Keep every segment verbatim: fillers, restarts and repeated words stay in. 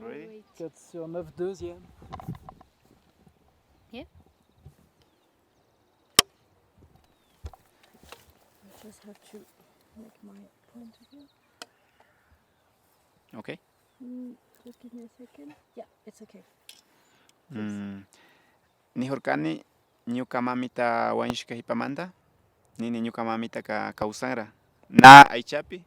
Ready? Quatre sur neuf, deuxième. Yeah. I just have to make my point of view. Okay. Mm, just give me a second. Yeah, it's okay. Mm, nijurkani ñuka mamita wañushka jipamanta, nini ñuka mamitaka kawsanra. Na aychapi,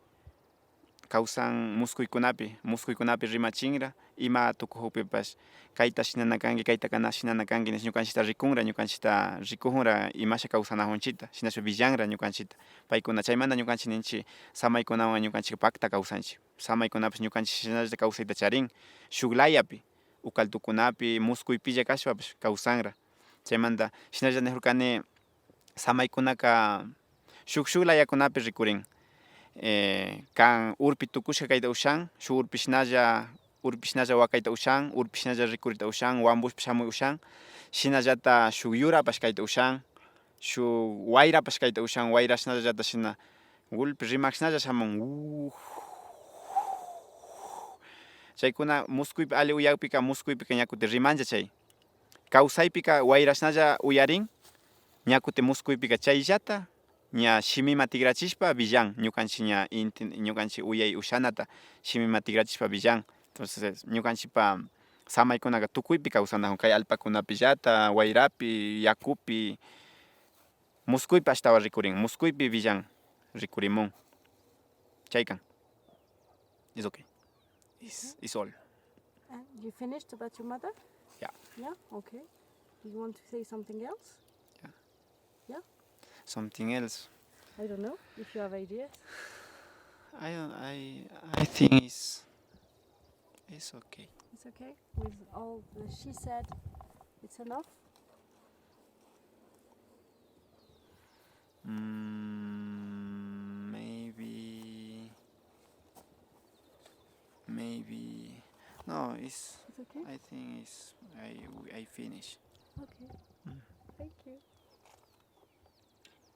kawsan muskuykunapi, muskuykunapi rimachinra, ima tukujukpipash, kayta shinana kanki, kaytaka na shinana kanki, nish ñukanchikta rikunra, ñukanchikta rikujunra imasha kawsanajunchikta, shinash villanra ñukanchikta. Paykuna chaymanta ñukanchik ninchik samaykunawan ñukanchik pakta kawsanchik. Samaykunapash ñukanchik shinallata kawsayta charin, shuk layapi, ukaltukunapi, muskuypilla kashpapash kawsanra. Chaymanta shinalla nijurkani, samaykunaka shuk shuk layakunapi rikurin. Eh, kan urpi tukushka kayta ushan, shuk urpi shinalla, urpi shinalla wakayta ushan, urpi shinalla rikurita ushan, wambushpa shamuy ushan, shinallata shuk yurapash kayta ushan, shuk wayrapash kayta ushan, wayra shinallata shina gulpi rimak shinalla shamun. Uu. Chaykuna muskuypi alli uyakpika, muskuypika ña kutin rimanlla chay. Kawsaypika wayrashnalla uyarin, ña kutin muskuypika chayllata ña shimima tikrachishpa villan, ñukanchik ña inti, ñukanchik uyay ushanata shimima tikrachishpa villan. Entonces, ñukanchikpa samaykunaka tukuypi kawsanakun, kay allpakunapillata, wayrapi, yakupi, muskuypi ashtawan rikurin, muskuypi villan, rikurimun. Chaykan. It's okay. It's, it's all. And you finished about your mother? Yeah. Yeah? Okay. Do you want to say something else? Yeah. Yeah? Something else. I don't know if you have ideas. I don't, I, I think it's, it's okay. It's okay? With all that she said, it's enough? Mm, maybe, maybe, no, it's, It's okay? I think it's, I, I finish. Okay. Mm. Thank you.